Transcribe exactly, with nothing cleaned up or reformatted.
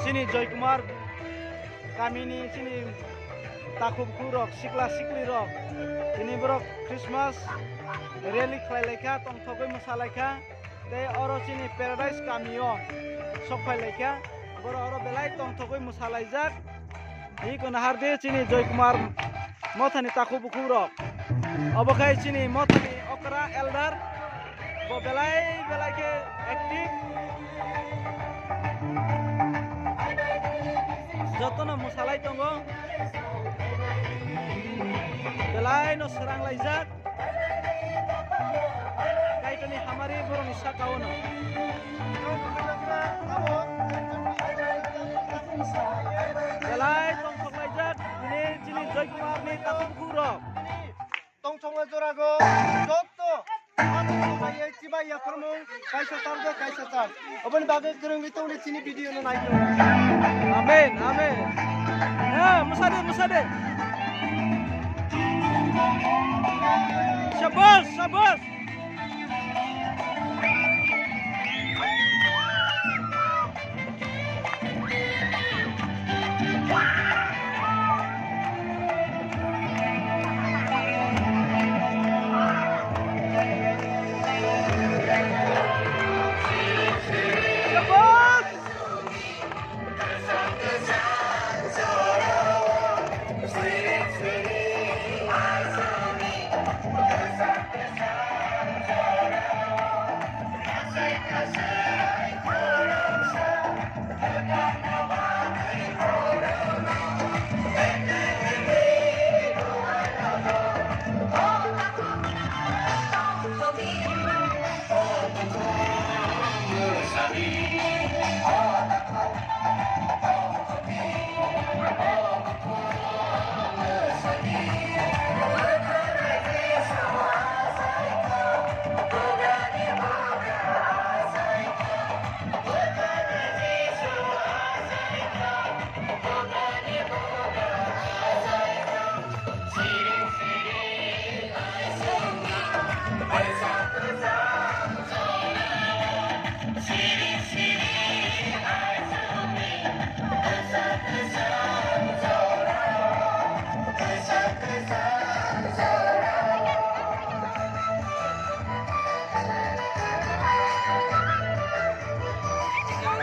Chini Joy Kumar kamini chini takhuk bukhuk rok, sikla sikli rok, tini borok Christmas rally khlai laikha, tongthogwi mwsa laikha. Tei oro chini Paradise kamio sok phai laikha, borok oro belai tongthogwi mwsa laijak. Iko nahardi chini Joy Kumar mothani takhuk bukhuk rok. Obo khai chini mothani okra elder. Bo belai belai khe active. Jotono mwsalai tongo. Belai no srang laijak. Kaitorni hamari borokni saka-o no. Belai tongthok laijak, tini chini Joy Kumar ni takhuk bukhuk rok. Tongthokma jorago joto. Chibai ya phormung, kaisa chal do, kaisa chal. Oboni bagwi kwrwngwi tongni chini video no naidi. Amen, amen. Ha, mwsade, mwsade. Shabash, shabash.